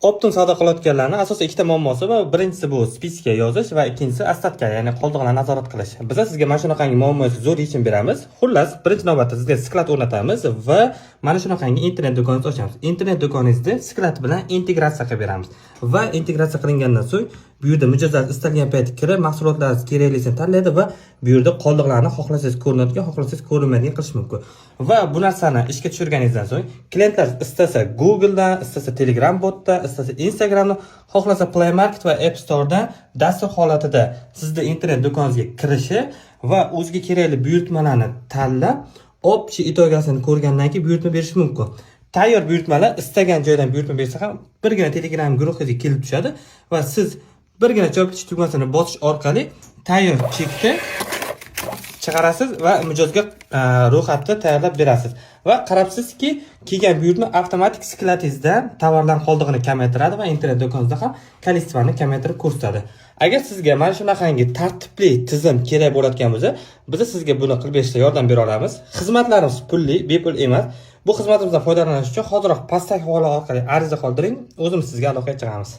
Оптом savdo qilayotganlarni asosiy ikkita muammosi bor. Birinchisi bu списка yozish va ikkinchisi остатка, ya'ni qoldiqlarni nazorat qilish. Biz sizga mana shunaqangi muammongizga zo'r yechim beramiz. Xullas, birinchi navbatda sizga склад o'rnatamiz va mana shunaqangi internet do'koningizni ochamiz. Internet do'koningizni склад bilan integratsiya qilib beramiz. Va integratsiya qilingandan so'ng bu yerda mijozlar istalgan payt kirib, mahsulotlar keraklisini tanlaydi va bu yerda qoldiqlarni xohlasangiz ko'rinadigan, xohlasangiz ko'rinmaydigan qilish mumkin. Va bu narsani ishga tushirganingizdan so'ng klientlar istasa Google'dan, istasa Telegram botda, istasa Instagramdan, xohlasa Play Market va App Store'dan dastur holatida sizni internet do'koningizga kirishi va o'ziga kerakli buyurtmalarni tanlab, общий итога sini ko'rgandan keyin buyurtma berishi mumkin. Tayyor buyurtmalar istagan joydan buyurtma bersa ham birgina Telegram guruhingizga kelib tushadi va siz birgina chopkich tugmasini bosish orqali tayyor chekni chiqarasiz va mijozga ro'yxatni tayyorlab berasiz. Va qarabsizki, kelgan buyurtma avtomatik склад ingizdan tovarlar qoldig'ini kamaytiradi va internet do'koningizda ham количество ni kamaytirib ko'rsatadi. Agar sizga mana shunaqangi tartibli tizim kerak bo'layotgan bo'lsa, biz sizga buni qilib berishda yordam bera olamiz. Xizmatlarimiz pulli, bepul emas. Bu xizmatimizdan foydalanish uchun hoziroq pastdagi havola orqali ariza qoldiring, o'zimiz sizga aloqaga chiqamiz.